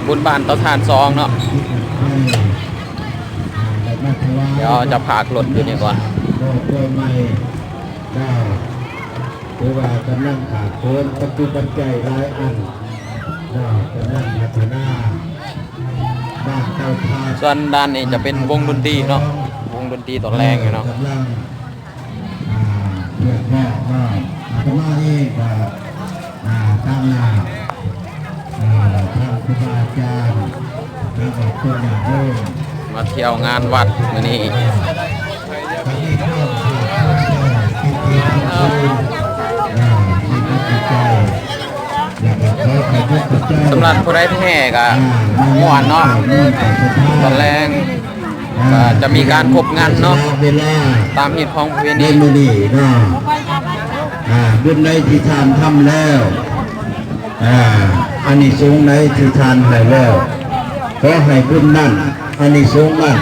ບຸນບ້ານເຕົາຖ່ານສອງເນາະ. ດຽວຈະພາກລົດຢູ່ນີ້ກ່ອນ. ກໍໃໝ່ ກໍຖືວ່າກຳລັງຂາດເຂີນປັດຈຸປັດໄຈຫຼາຍອັນເນາະ, ກຳລັງພັດທະນາບ້ານເຕົາຖ່ານ. ສ່ວນດ້ານນີ້ຈະເປັນວົງດົນຕີເນາະ, ວົງດົນຕີຕອນແລງຢູ່ເນາະ. ກຳລັງ ອ່າ ເພື່ອບອກວ່າອາດຕະມາເອງກໍ ອ່າ ຕາມໜ້າ ອ່າ ທາງຄູບາອາຈານ ແລະກໍຄົນຍາດໂຍມ ມາທ່ຽວງານວັດມື້ນີ້. ກໍມີຄວາມພາກພູມໃຈ ປິຕິທຳພູນ ອ່າ ມີກຳລັງໃຈ ແລະກໍຂໍຂອບໃຈ ສຳລັບຜູ້ໃດທີ່ແຫ່ກໍ ອ່າ ມ່ວນເນາະ ຕອນແລງ ອ່າ ກໍຈະມີການຄົບງັນເນາະ ຕາມຮີດຂອງປະເວນີ. ໃນມື້ນີ້ເນາະ ອ່າ ບຸນໃດທີ່ທ່ານທຳແລ້ວ ອ່າ ອານິສົງໃດທີ່ທ່ານໃຫ້ແລ້ວ ຂໍໃຫ້ບຸນນັ້ນ ອານິສົງນັ້ນ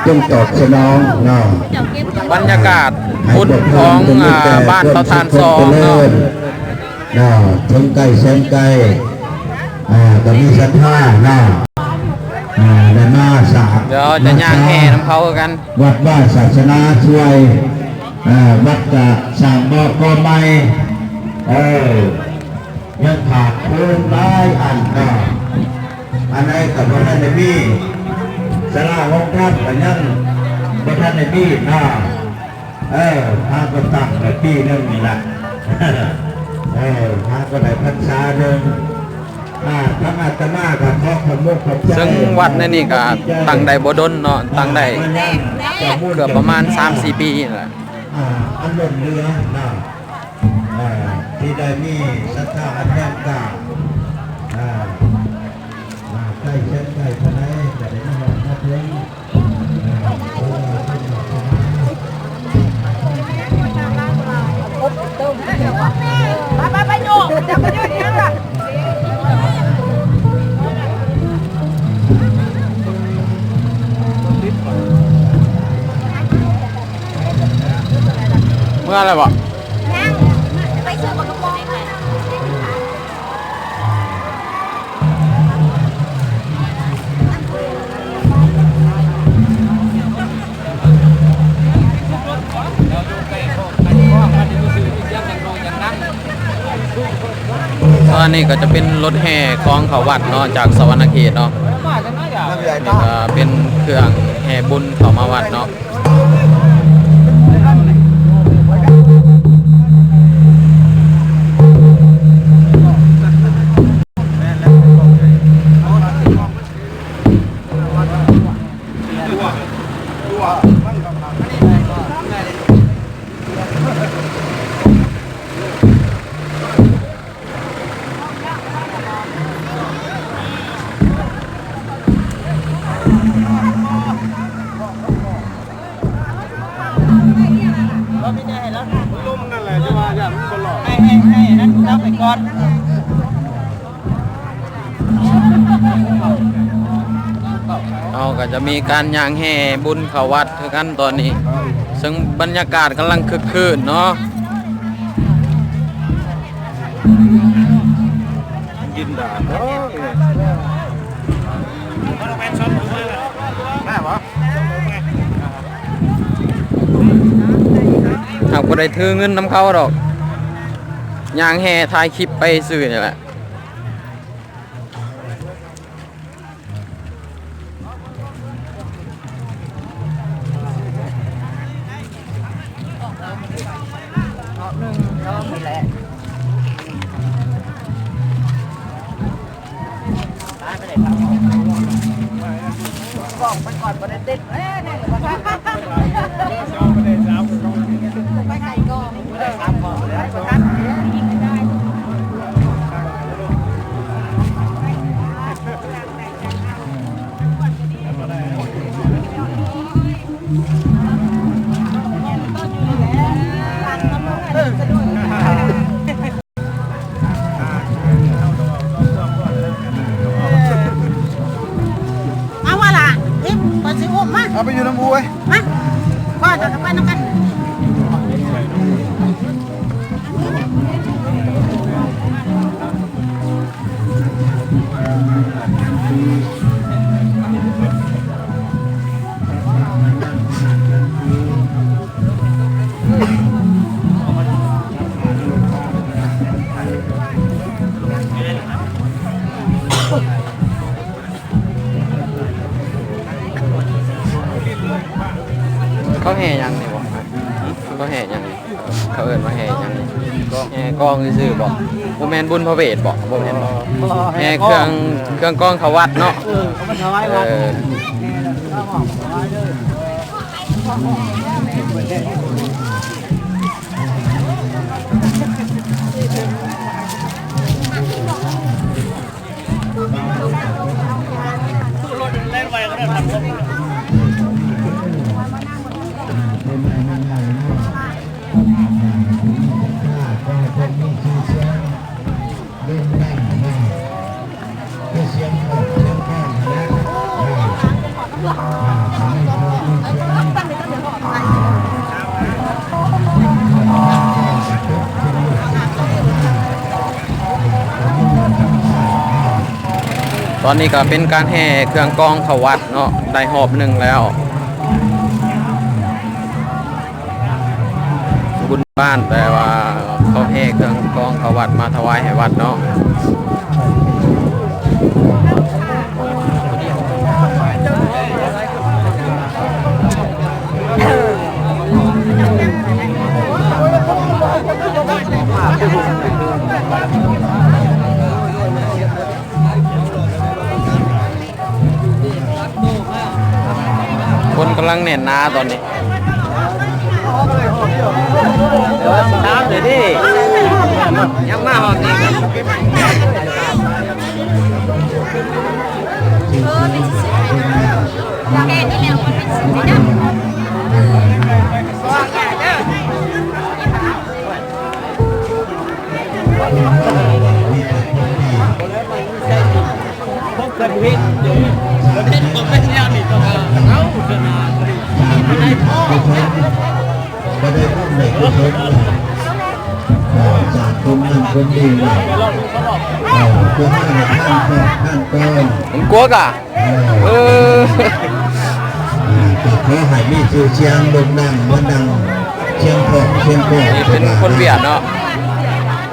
ຈົ່ງຕອບສະໜອງເນາະ. ບັນຍາກາດບຸນຂອງ ອ່າ ບ້ານເຕົາຖ່ານສອງເນາະ. ເນາະ ເຖິງໄກແສນໄກ ອ່າ ກໍມີສັດທາເນາະ ອ່າ ໄດ້ມາສ້າງ ດຽວຈະຍ່າງແຫ່ນຳເຂົາຄືກັນ. ວັດວາສາສະໜາຊ່ວຍ ອ່າ ວັດກະສ້າງບໍ່ກໍ່ໃໝ່ ເອີ ຍັງຂາດເຂີນຫຼາຍອັນເນາະ. ອັນໃດກໍບໍ່ທັນໄດ້ມີ ສາລາໂຮງທຳກໍຍັງບໍ່ທັນໄດ້ມີເນາະ. ເອີ ຫາກໍຕັ້ງໄດ້ປີໜຶ່ງນີ້ລະ ເອີ ຫາກໍໄດ້ພັນສາໜຶ່ງ ອ່າ ທາງອາດຕະມາກໍຂໍຂອບມຸກຂອບໃຈ ເຊິ່ງວັດໃນນີ້ກໍຕັ້ງໄດ້ບໍ່ດົນເນາະ, ຕັ້ງໄດ້ເກືອບປະມານສາມສີ່ປີນີ້ແຫຼະ ອ່າ ອັນລົ້ນເຫຼືອເນາະ ເອີ ທີ່ໄດ້ມີສັດທາອັນແຮງກ້າ ເອີ ໄກແສນໄກປານໃດກໍໄດ້ມາຮອດມາເຖິງ. ເມືອແລ້ວບໍ່? ຍັງ ໄປຊື້ໝາກກະປ໋ອງ. ຕອນນີ້ກໍຈະເປັນລົດແຫ່ຂອງເຂົ້າວັດເນາະ ຈາກສະຫວັນນະເຂດເນາະ. ນີ້ກໍເປັນເຄື່ອງແຫ່ບຸນເຂົ້າມາວັດເນາະ. ເຮົາກໍຈະມີການຍ່າງແຫ່ບຸນເຂົ້າວັດຄືກັນຕອນນີ້ ເຊິ່ງບັນຍາກາດກຳລັງຄຶກຄື້ນເນາະ. ກິນດາເນາະ ແມ່ນບໍ່? ຫາກບໍ່ໄດ້ຖືເງິນນຳເຂົາດອກ ຍ່າງແຫ່ຖ່າຍຄລິບໄປຊື່ນີ້ແຫຼະ. ບອກໄປກ່ອນບໍ່ໄດ້ຕິດ ເອີ ໄປໄກກໍບໍ່ໄດ້ ສາມຂໍ້ບໍ່ໄດ້. ເຮົາໄປຢູ່ນຳໝູ່ເວີຍ. ມາ ມາ ເຈົ້າກໍໄປນຳກັນ. ເຂົາແຫ່ຫຍັງນີ້ບໍ່? ເຂົາແຫ່ຫຍັງນີ້? ເຂົາເອີ້ນວ່າແຫ່ຫຍັງນີ້? ແຫ່ກອງຊື່ໆບໍ່? ບໍ່ແມ່ນບຸນພະເວດບໍ່? ບໍ່ແມ່ນບໍ່? ແຫ່ເຄື່ອງ ເຄື່ອງກອງເຂົ້າວັດເນາະ. ເອີ ເອົາມາຖວາຍວັດ. ເອີ ຕອນນີ້ກໍເປັນການແຫ່ເຄື່ອງກອງເຂົ້າວັດເນາະ ໄດ້ຮອບໜຶ່ງແລ້ວ. ບຸນບ້ານ ແປວ່າເຂົາແຫ່ເຄື່ອງກອງເຂົ້າວັດມາຖວາຍໃຫ້ວັດເນາະ. ຄົນກຳລັງແໜ້ນໜາຕອນນີ້. ເອີ ສາມເດີ ຍັງມາຮອດນີ້. ເອີ ເອີ ກໍຂໍໃຫ້ມີຊື່ສຽງໂດ່ງດັງ ເໝືອນດັ່ງຊຽງຂອງ ຊຽງຂອງ ນີ້ເປັນຄົນຫວຽດເນາະ.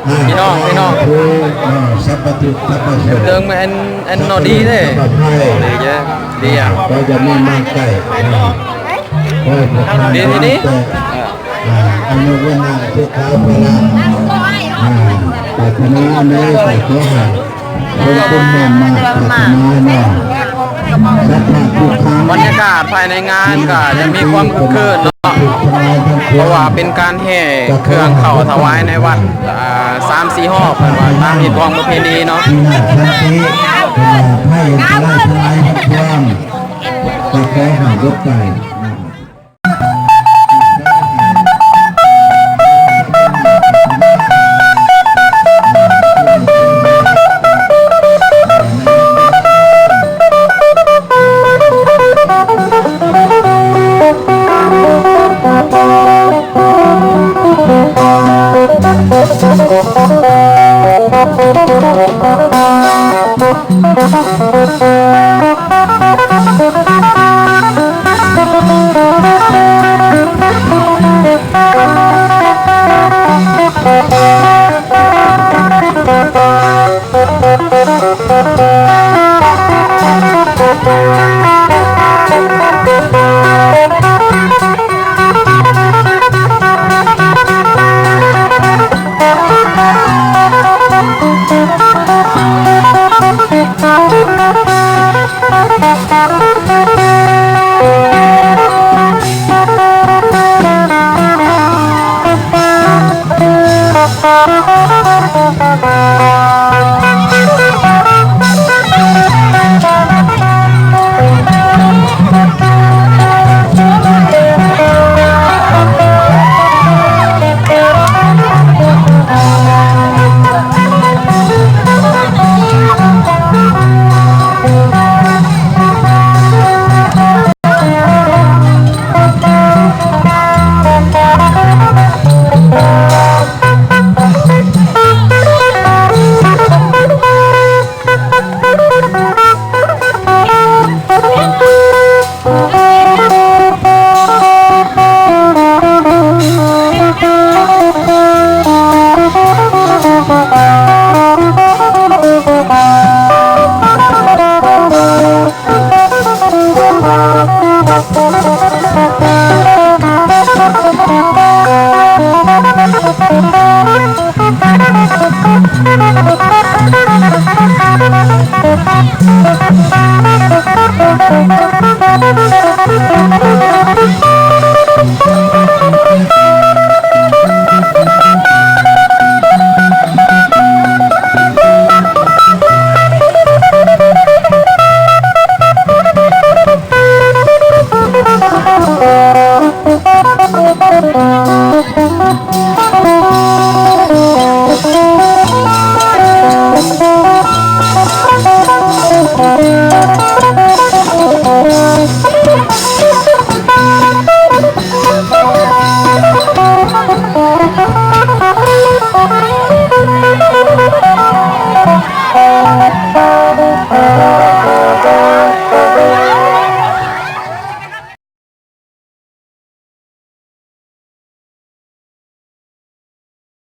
ພີ່ນ້ອງ ພີ່ນ້ອງ ເອີ ສັບພະທຸກ ສັບພະໂສກ ເຖິງແມ່ນ ອັນ ນອດີເດ້ ດີເດີ ດີອ່ະ ກໍຢ່າມີມາໃກ້ ເອີ ຂໍໃຫ້ມີແຕ່ ອາ ອາຍຸ ວັນນະ ສຸຂະ ພະລະ ອາ ປາດຖະໜາອັນໃດກໍຂໍໃຫ້ ສົມຄວາມມຸ່ງມາດປາດຖະໜາເນາະ. ສັບພະທຸກຂັງ ບັນຍາກາດພາຍໃນງານກໍຈະມີຄວາມຄຶກຄື້ນເນາະ ເພາະວ່າເປັນການແຫ່ເຄື່ອງເຂົ້າຖວາຍໃນວັດ ອາ ສາມສີ່ຮອບ ເພິ່ນວ່າຕາມຮີດຄອງປະເພນີເນາະ. ພິນາດສັນຕິ ເພິ່ນວ່າໄພອັນຕະລາຍທັງຫຼາຍທັງປວງ ກໍຂໍໃຫ້ເບິດໄປ.